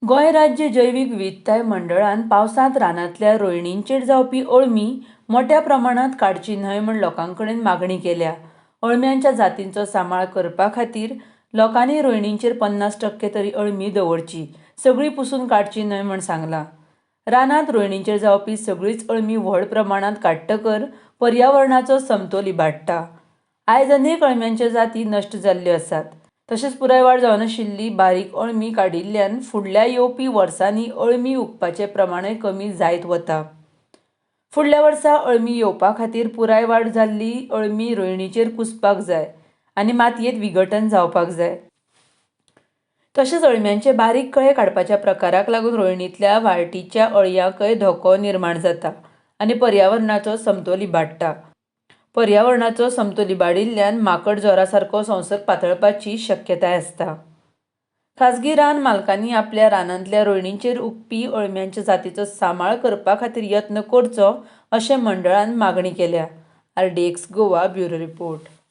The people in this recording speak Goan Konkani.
गोंय राज्य जैवीक विविधताय मंडळान पावसांत रानांतल्या रोयणींचेर जावपी अळमी मोट्या प्रमाणांत काडची न्हय म्हूण लोकां कडेन मागणी केल्या. अळम्यांच्या जातींचो सांबाळ करपा खातीर लोकांनी रोयणींचेर 50% तरी अळमी दवरची, सगळी पुसून काडची न्हय म्हूण सांगलां. रानांत रोयणींचेर जावपी सगळीच अळमी व्हड प्रमाणांत काडटकर पर्यावरणाचो समतोल इबाडटा. आयज अनेक अळम्यांच्यो जाती नश्ट जाल्ल्यो आसात. तशेंच पुराय वाड जावनाशिल्ली बारीक अळमी काडिल्ल्यान फुडल्या येवपी वर्सांनी अळमी उगपाचें प्रमाणय कमी जायत वता. फुडल्या वर्सा अळमी येवपा खातीर पुराय वाड जाल्ली अळमी रोयणीचेर कुसपाक जाय आनी मातयेंत विघटन जावपाक जाय. तशेंच अळम्यांचे बारीक कळे काडपाच्या प्रकाराक लागून रोयणींतल्या वाळटीच्या अळयांकय धोको निर्माण जाता आनी पर्यावरणाचो समतोल इबाडटा. पर्यावरणाचो समतोल इबाडिल्ल्यान माकड जोरा सारको संसर्ग पातळपाची शक्यताय आसता. खाजगी रान मालकांनी आपल्या रानांतल्या रोयणींचेर उगपी अळम्यांच्या जातीचो सांबाळ करपा खातीर यत्न करचो अशें मंडळान मागणी केल्या. RDX Goa bureau report.